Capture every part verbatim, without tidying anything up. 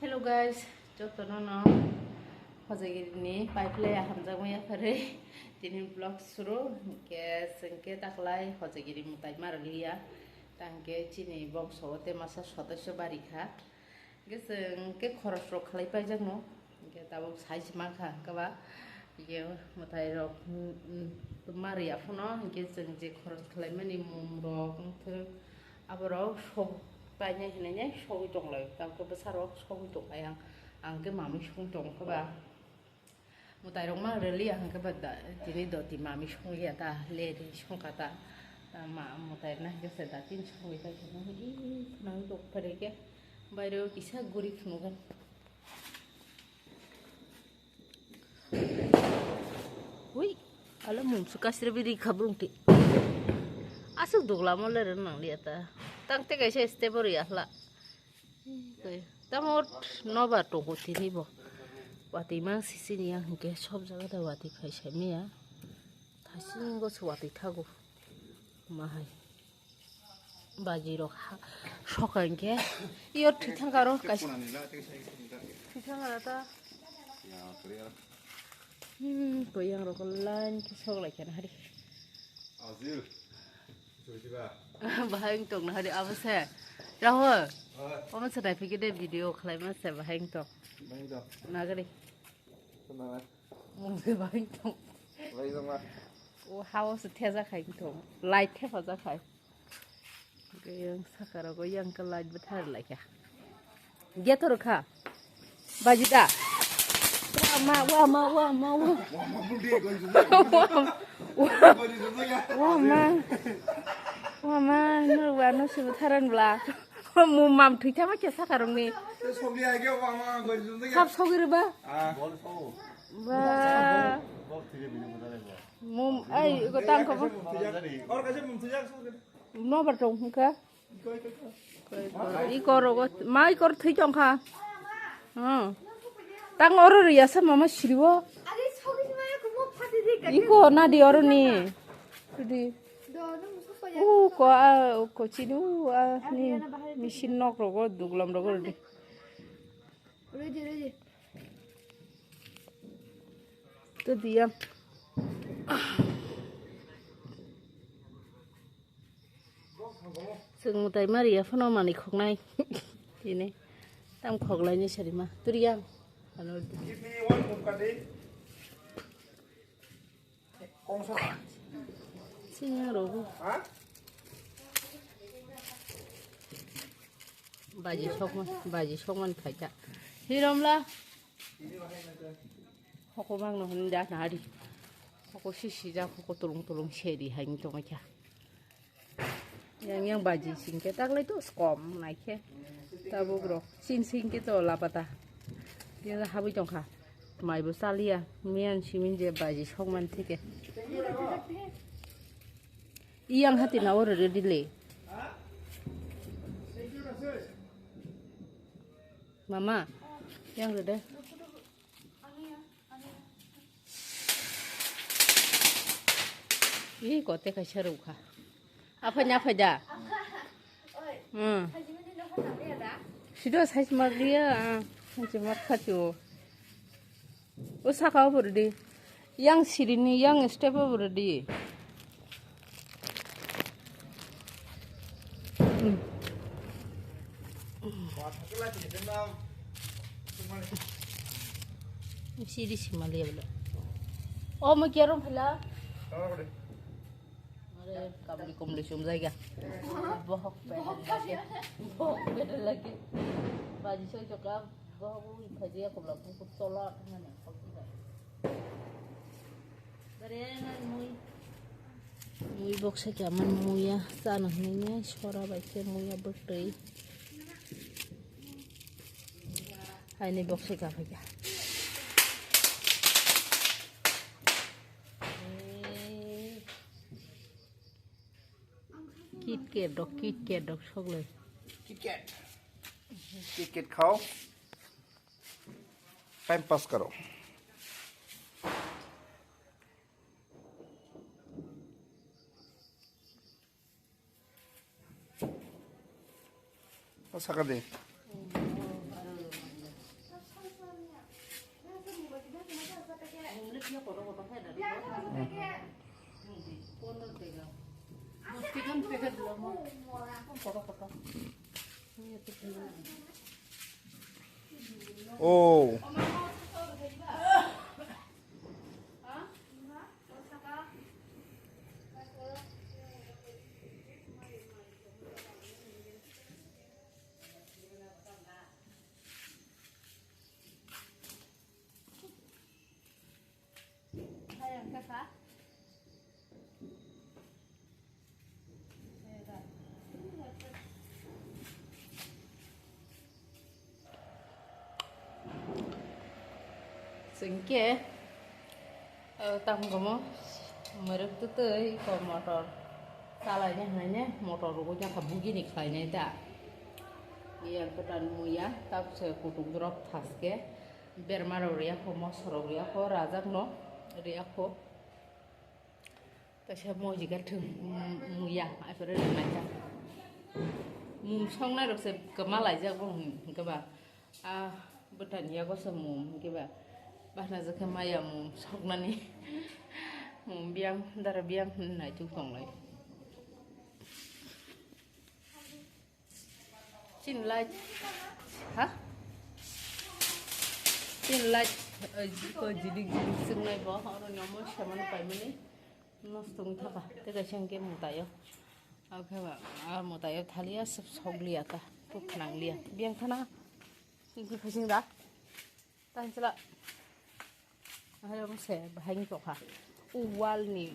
Hello guys, jotono no Hojagiri ni pipeline hamjakma yapharwi tini vlog suru. Hwnkhe chwng khe taklai Hojagiri mwtai ma rwliya. Tangkhe chini bongso o tei masa sodosyo bari kha. Hwnkhe chwng khe khoros rok khlai paijak no. Hwnkhe tabuk sai se mankha hwnkhe ba. Hwnkhe mwtai rok, mm, mm, ma rwya phano hwnkhe chwng je khoros khlaimani mum rok wngthok. Aborok sok painai hinwi nai sogwi tonglai, tamkhe bwsarok sogwi tongkha yang, ang khe mamwi song tongkha ba. Mwtairok ma rwliya hwnkhe ba da, tini doti mamwi songliya ta, le ri songkha ta. Ta ma mwtai na hwnkhe se da tin songwi paikha nang, ih, phwnang dok phari khe bairo kisa guri phunukgwi. Ui, ala mumsu kasri biri khabrung ti. Asuk dugla mo lere nang liya ta. Tang te kaisa step ori ahla. Tamo nobar tongo tini bo. Wati mang sisi ni yang hingke sob jaga da wati phai sai miya. Thasing go se wati thago. Mahai. Baji rok ha, soka hingke. Iyo thwi thangka ro kaisa. Thwi thangka ta. Hmm, to yang rok line khe sok lai khe hari. Bahai wng tong hari abo se. Rahul. Omo se nai phiki de video khlai ma se bahai wng tong. Nagari. Mungse bahai tong. O hao se theja khai tong. Light thepa ja khai. Yang saka rogo yang ke light bethar lai kha. Dia to kha. Baji da. Wa ma, wa ma, wa ma, wa. Wa ma. Wa ma, no wa no se betharan bla. Mu mam thwi thama khe saka rong ni. Sab sogwi rwba. Ba. Mum, ai, iko tang ko. Nobar tong hwnkha. Iko rogo, ma iko thwi tong kha. Hmm. Tang oro riya sa mama siribo. Iko na di oro ni. Di. U ko a, u ko chini u a ni machine nok rogo, duglam rogo di. Ready, ready. To diya. Chwng mwtai ma riya phano manwi khoknai. Tini tam khoklaini sarima. Turiya. Ano. Give me one Pupkati. Kongsa. Sini rogo. Ha? Baji sokman, baji sokman phaikha. Hiromla. Hoko mangno hwn da nari. Hoko sisi ja hoko tulung tulung seri hain tongkha. Yang yang baji singke taklai to skom naikhe. Tabuk rok sin singke to lapata. Dia habui tongkha. Mai bo chaliya. Miyan simin je baji sokman thike. Iyang hati na oro ready le. Mama, yang rede. Ih, kote kaisa rukha. Aphai na phai da. Hmm. Sido size mak dia, ah, size mak khachu. O saka o buru di. Yang sirini, yang step o buru di. Hmm. Siri simali ya bela. Oh, mau kiarom phala. Are, kamli kumli sum jaiga. Bohok pedal lagi. Bohok pedal lagi. Baji soi choka, bohok ui phaji ya kumla buku tolot ngane. Bare ngan mui. Mui boksa kya man muya, sana hini sora bai ke muya bwtwi. Haini boksa kya phaikya. Kit Kat rok, Kit Kat rok soglai. Kit Kat. Kit Kat khao. Time pass karo. O saka de. Oh. Chwng khe, o, tamo kwmo mwrwk twtwi ko motor chalaina hwnwi motor rwgwi jakha bugini khlainai da. Yang kwtal muya tabse kutuk drop thaske berma rok riya kho, moso rok riya kho, rajak no riya kho. Kaisa mojiga thwng muya aphuru rwnaikha. Mum songnai rok se kwma laijak bo hwnkhe ba. A bwtani yago se mum hwnkhe ba. Bahna jwkhe maya mum soknani. Mum biyang dara biyang hwnwi naituk tonglai. Chin light, ha? Chin light, eh, ko jilik jilik swngnai bo, oro ni omo saman paimani nosto wng thaka. Tei kaisa hwnkhe mwtaio. Akhe ba, ah, mwtaio thaliya, sok liya ta, tok khnang liya. Biyang thana, hwnkhe phaising da. Tang chwla. Hai omo se bahai wng tongkha. O wall ni,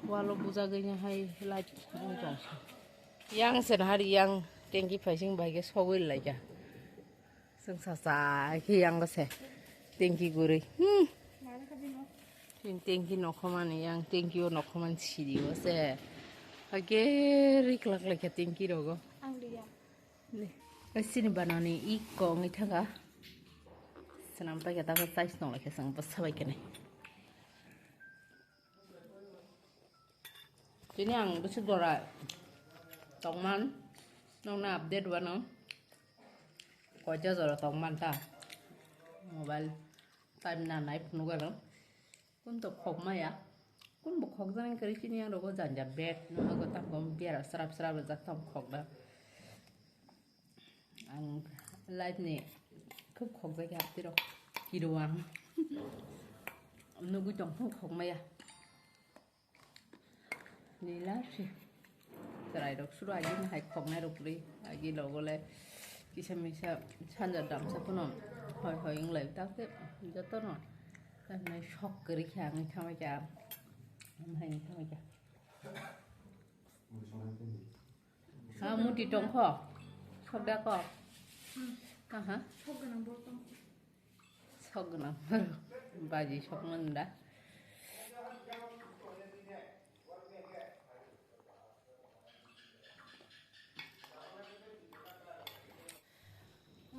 wall o bujagwi no hai light wng tongkha. Yang se nahari yang tanki phaising bai khe sogwi laikha. Chwng sacha khe yang se tanki gurwi. Hmm. Tanki nokhomani yang tanki o nokhomani siri o se. Hake riklak laikha tanki rogo. Ang liya. Le, sini banani iko wngwi thangkha. Swnam paikha, tabuk chais tong laikha chwng bwsa bai khenai. Tini ang bwswk jora tongman, nokna update wano. Koita jora tongman ta. Mobile time nanai phunuk ano. Kun to khok maya. Kun bo khok jani kwrwi chini yang rogo janja bed no hago tam kom biara srap srap rijak tam khok da. Ang light ni khub khok jai hapti rok kiro ang. Nugui tong phung khok maya. Nila si. Chwrairok suru agi no hai khoknairok kwrwi, agi logo le kisa misa sanja damsa phano hoi hoi wng lai, tak se jotono tamni sok kwrwi khe ang wngkha mai kha, ang hai wngkha mai kha. Ha, muti tongkho, sok da kho. Aha. Sok gwnang. Baji sokmani da.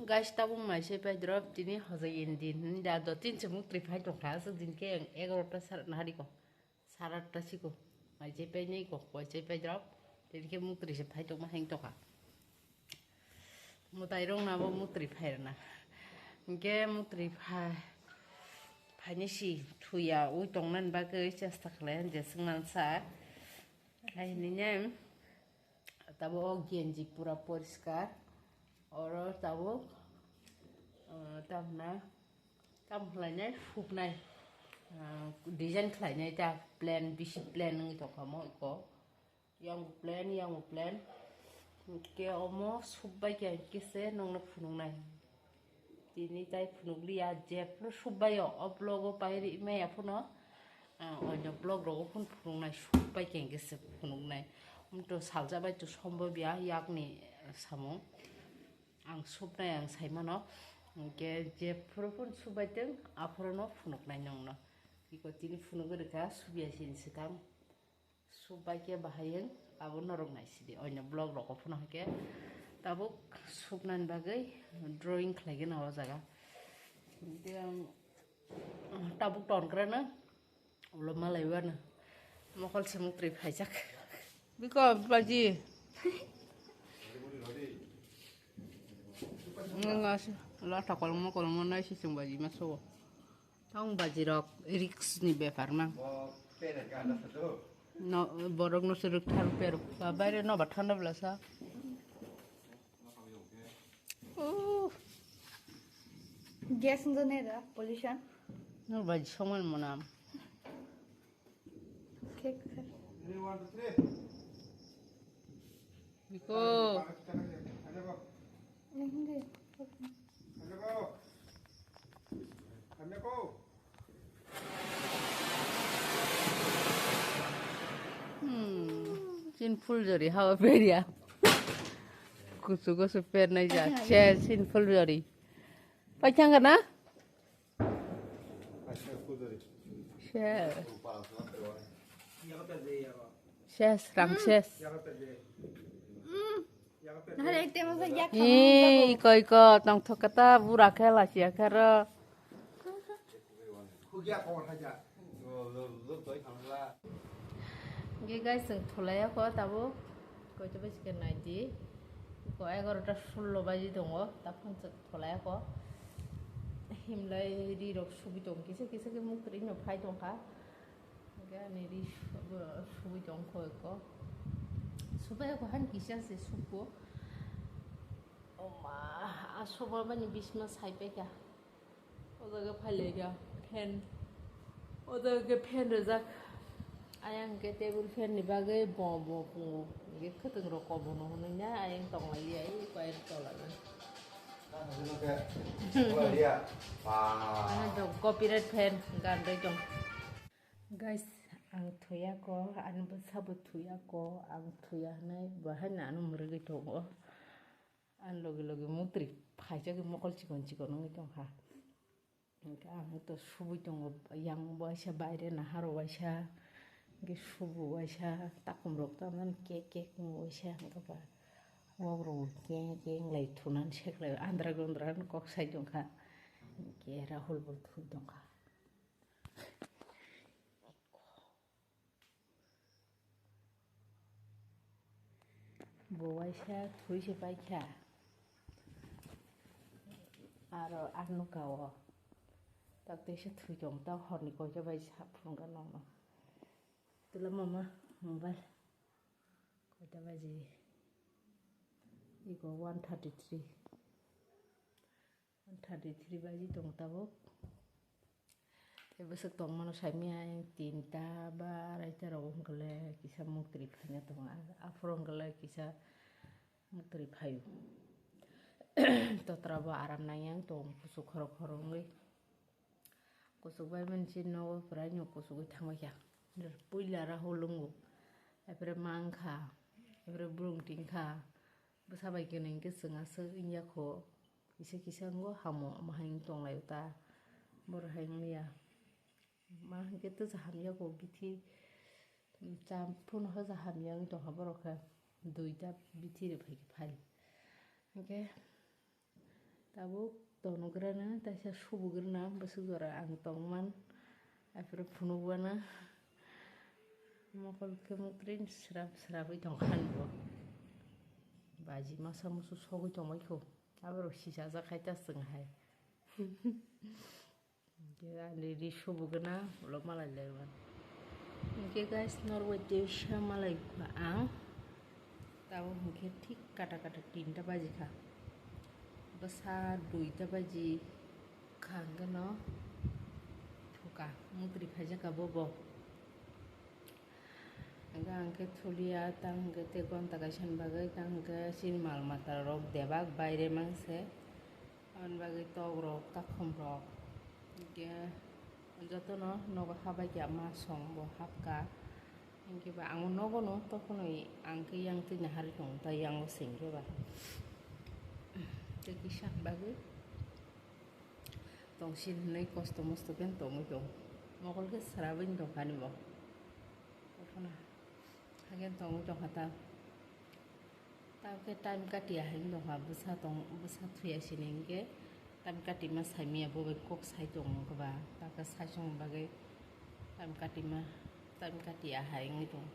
Guys, tabuk mai se pai drop tini hojai indi da do tin se muk tri phai tongkha aswk din khe egarota sara nahari ko. Sara ta siko. Mai je pai nei ko, koi je pai drop. Tini khe muk tri se phai tongma heng tongkha. Mwtai rok na bo muk tri phai rwna. Hwnkhe muk tri phai, phaini si thuya ui tongnani bagwi chesta khlai je swngna sa. Hai hinwi ne tabuk o genji pura poriskar. Oro tabuk, ah, tamna, tam khlainai, huknai, ah, design khlainai ta plain, bisi plain wngwi tongkha mo iko. Yang plain, yang plain. Hwnkhe omo subbai khe kisa nongno phunuknai. Tini tai phunukliya, jephru subbai o, o vlog o pai ri maya phano, ah, oino vlog rogo phano phunuknai, subbai khe kisa phunuknai. Umto salsa bai to sombo biya yakni samung. Ang subnai ang saimano, hwnkhe jephru phano subbai tong, aphuru no phunuknai nongno. Iko tini phunugwi rwkha, subya sini swkang. Subai khe bahai wng abo norok naisidi, oino vlog rok phano hai khe tabuk suknani bagwi drawing khlai gana o jaga. Hwnkhe ang tabuk tonkrano ulo malai wano mokol se muktrwi phaijak. Biko baji. Nang asi lata kolmo kolmo naisi chwng baji ma sugo. Tong baji rok risk ni bepar mang. Bo pera gana photo. No, borok no se rwk thar rwk peruk. Ba baire no ba thanda bela sa. Oh. Gas no ne da pollution. No ba soman monam. Kek. Biko. Hindi. Hmm, chin fuljori hawa peria. Kusu kusu per nai ja. Che chin fuljori. Paithang na? Ses. Ses, rang ses. Hei, iko, iko, tongthok kata, bura khe, lachiya khe ro. Ge guys, chwng thulaiya kho, tabuk koita baji khe nai di. Ko egarota sullo baji tongo, ta phone chwng thulaiya kho. Himlai ri rok subui tong kisa kisa khe muk ri no phai tong kha. Hingke ani ri su-, bo subui tong kho eko. Subai eko han kisa se suko. O ma, a suba bani bisma sai pai kha. O jaga phai lai kha fan. O jaga khe fan rijak. Ayang khe table fan ni bagwi bo, bo pungo. Hingke khwtwng rok kobo no hwnwi na ayang tong lai ya, ei koir tola na. Ano dong copyright fan gan dai dong. Guys, ang thuya ko, ani bwsa bo thuya ko, ang thuya hwnwi bo haino ano mwrwgwi tongo. Ang logi logi muktrwi phaijagwi mokol chikon chikon wngwi tongkha. Hingke ang to subui tongo, yang waisa baire naharo waisa, hingke subu waisa, takhum rok tamani kek kek wngwi waisa, hingke ba wak rok keng keng lai thunani seklai andra gondra kok sai tongkha, hingke Rahul bo thui tongkha. Bo waisa thui se paikha. Aro ang nukha o. Tak teisa thui tong ta horni koita bai sa phunukha nokno. Tula mama mobile. Koita baji? Iko one thirty three. Thirty three baji tong tabuk. Tei bwswk tongmano saimanya ayang tinta ba araita rok wngkha le kisa muktrwi phaina tongo. Aphuru wngkha le kisa muktrwi phaio. Totra bo aram nangya wng tong kuchuk khoro khoro wngwi. Kuchuk bai mani chini nogo pwraino kuchugwi thangbaikha. Puila Rahul wngo. Epre ma wngkha. Epre bwrwng tingkha. Bwsa bai khe nw hinkhe chwng aswk wngya kho. Kisa kisa wngo hamo, omo hai wng tonglaio ta. Borok hai wngya. Ma hinkhe twsa hamya kho bithi, cham phunu hoja hamya wng tongkha borok khe. Duita bithi rw phai khe phai. Hinkhe tabuk tonugrana, taisa subugrana, bwswk jora ang tongman. Aphuru phunukbana. Mokol khe muktrwi srap srapwi tongkha ani bo. Baji masa musu sogwi tongbai kho. Aborok sisajak hai ta chwng hai. Hingke ani ri subugana ulo malai lai mano. Hingke guys, norbai teisa malai kha ang. Tabuk hingke thik kata kata tinta baji kha. Bwsa duita baji kha hingke no thuka. Muktrwi phaijak kha bo bo. Hingke ang khe thulia, tang hingke tei gonta kaisa ni bagwi, tang hingke chini mal mata rok debak baire mangse. Aboni bagwi tok rok, takhum rok. Hingke jotono nogo habai khe ma song bo hapka. Hingke ba ang nogo no tokoni ang khe yang twi nahari tongo, ta yang o sengke ba. Tei kisa bagwi. Tongsin hinwi kosto mosto khe tongwi tong. Mokol khe srabwini tongkha ani bo. Kothona. Hakhe tongwi tongkha ta. Ta khe time katiya hinwi tongkha. Bwsa tong, bwsa thuya sini hinkhe time katima saimanya bo bai kok sai tong wngkha ba. Ta khe sai song bagwi time katima, time katiya hai wngwi tong.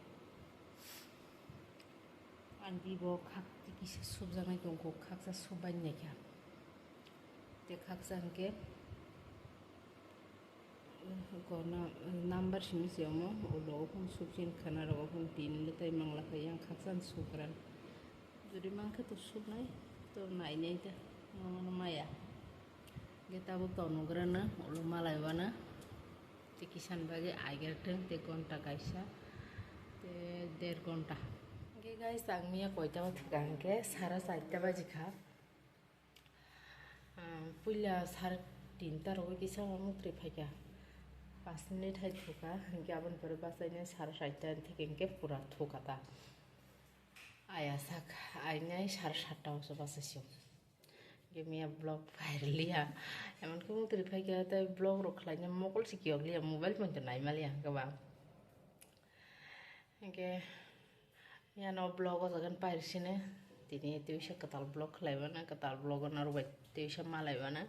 Ang bibo khak kisa subjaknai tongkho, khaksa subbaini naikha. Tei khaksa hinkhe Gona number simi se omo, ulo ophang suksin khana rok ophang tin le tai mangla kha yang khaksan sukran. Jodi mankhe to suknai, to nainai ta, mano maya. Ge tabuk tonugrana, ulo malai wana. Te kisan bagwi aiger teng, te gonta kaisa, te der gonta. Ge guys, ang miya koita o thika hwnkhe sara charta baji kha. Ah, puila sar tinta rogwi kisa muktrwi phaikha. Pas minute hai thuka, hinkhe aboni pore bachainai sar saita thik hinkhe pura thuka ta. Aya sak, ainai sar satta o se bachaisio. Hinkhe miya vlog phairwliya. Emonki muktrwi phaikha tei vlog rok khlaina mokol se kiyokliya, mobile phone to naimaliya hinkhe ba. Hinkhe yano vlog o jagan pair sini. Tini tuisa kwtal vlog khlaiwana, kwtal vlog o narwkbai tuisa malaiwana.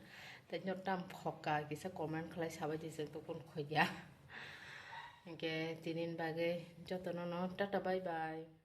Tei no tam khokka kisa comment khlai sabai di chwng to kun khoiya. Hinkhe tini bagwi jotono no tata bye bye.